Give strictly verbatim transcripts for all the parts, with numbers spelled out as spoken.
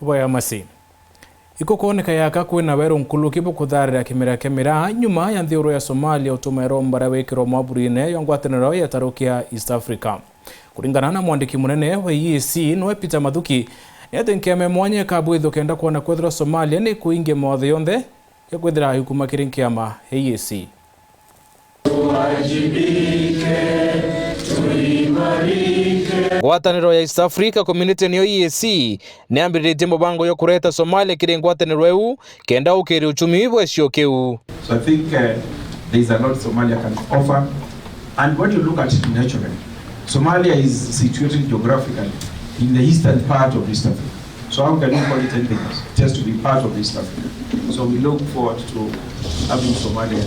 Bwa ya masi. Ikukwoneka yaka kwina weru nkuluki bukutharira kimera kia miraa nyuma ya nthiguru ya Somalia utuma iromba ria wikirwa mwaburine ya ngwataniro ya taru kia East Africa. Kuringana na mwandiki munene wa E A C, noe Peter Mathuki, ni ati nkiama ya mwanya ikabwithwa kenda kwona kwethirwa Somalia ni kuingia mawatho yonthe ya kwithira ikuma kiri nkiama ya E A C. Ngwataniro ya East Africa Community niyo E A C niambiritie mubango ya kureta Somalia kiri ngwataniro iu kenda ukiri uchumi bwa gicigo kiu. So I think, uh, there is a lot Somalia can offer. And when you look at it naturally, Somalia is situated geographically in the eastern part of East Africa. So how can you call it anything else? It has to be part of East Africa. So we look forward to having Somalia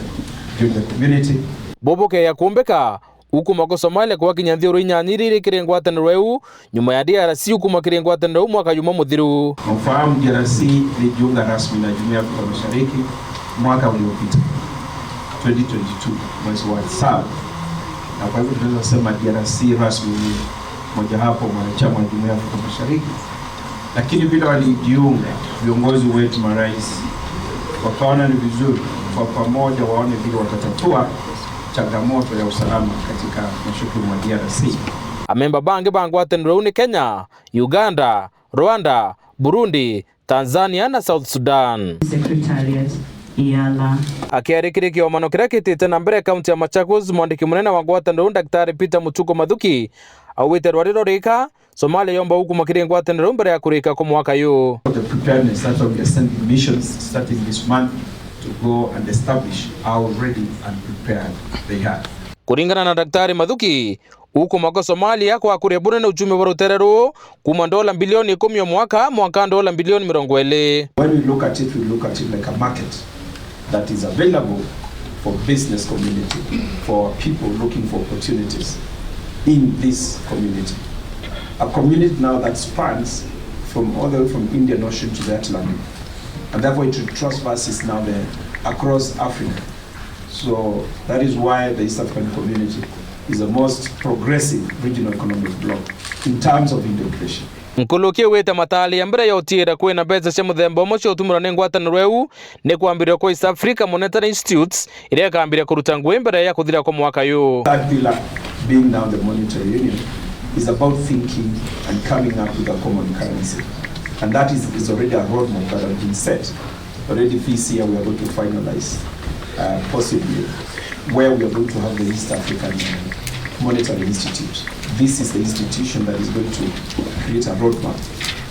join the community. Bubu bukeya kumbika, ukuma ku Somalia gwakinya nthiguru inyanya iria iri kiri ngwataniro iu, nyuma ya D R C ukuma kiri ngwataniro iu mwaka jumwe muthiru. Unafahamu D R C ilijiunga rasmi na Jumuiya ya Afrika Mashariki mwaka uliopita, twenty twenty-two, mwezi wa saba. Na kwa hivyo tunaweza sema D R C rasmi ni mojawapo mwanachama wa Jumuiya ya Afrika Mashariki. Lakini vile walijiunga, viongozi wetu marais wakaona ni vizuri kwa pamoja waone vile watatatua changamoto ya usalama katika mashariki mwa D R C. Amemba bangi ba ngwataniro iu ni Kenya, Uganda, Rwanda, Burundi, Tanzania na South Sudan. Secretariat, Yala. Akiarikirikia kiomano kiria kitite na mbere kaunti ya Machakos, mwandiki munene wa ngwataniro iu Daktari Peter Mutuku Mathuki augite rwari rurika, Somalia yomba ukuma kiri ngwataniro iu mbere ya kurika kwa mwaka uyu. The preparedness, that's why we are sending missions starting this month to go and establish how ready and prepared they are. Kuringana na Daktari Mathuki, ukuma kwa Somalia kwakuria bunene uchumi bwa rutere ruu, kuma ndola bilioni ikumi o mwaka mwanka ndola bilioni mirongo iri. When we look at it, we look at it like a market that is available for business community, for people looking for opportunities in this community. A community now that spans from all the way from Indian Ocean to the Atlantic, and therefore it traverses now the, across Africa. So that is why the East African Community is the most progressive regional economic bloc in terms of integration. Nkuluki iu ite mataaria mbere ya utiira kwina mbeca cia muthemba umwe cia utumirwa ni ngwataniro iu ni kwambiria kwa East Africa Monetary Institute, iria ikambiria kuruta ngugi mbere ya kuthira kwa mwaka uyu. Third pillar being now the monetary union is about thinking and coming up with a common currency. And that is, is already a roadmap that has been set. Already this year we are going to finalize, uh, possibly where we are going to have the East African Monetary Institute. This is the institution that is going to create a roadmap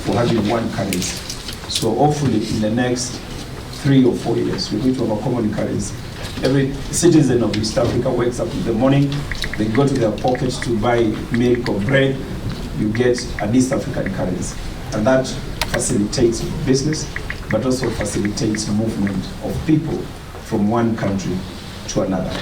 for having one currency. So hopefully in the next three or four years, we're going to have a common currency. Every citizen of East Africa wakes up in the morning, they go to their pockets to buy milk or bread, you get an East African currency. And that facilitates business, but also facilitates movement of people from one country to another.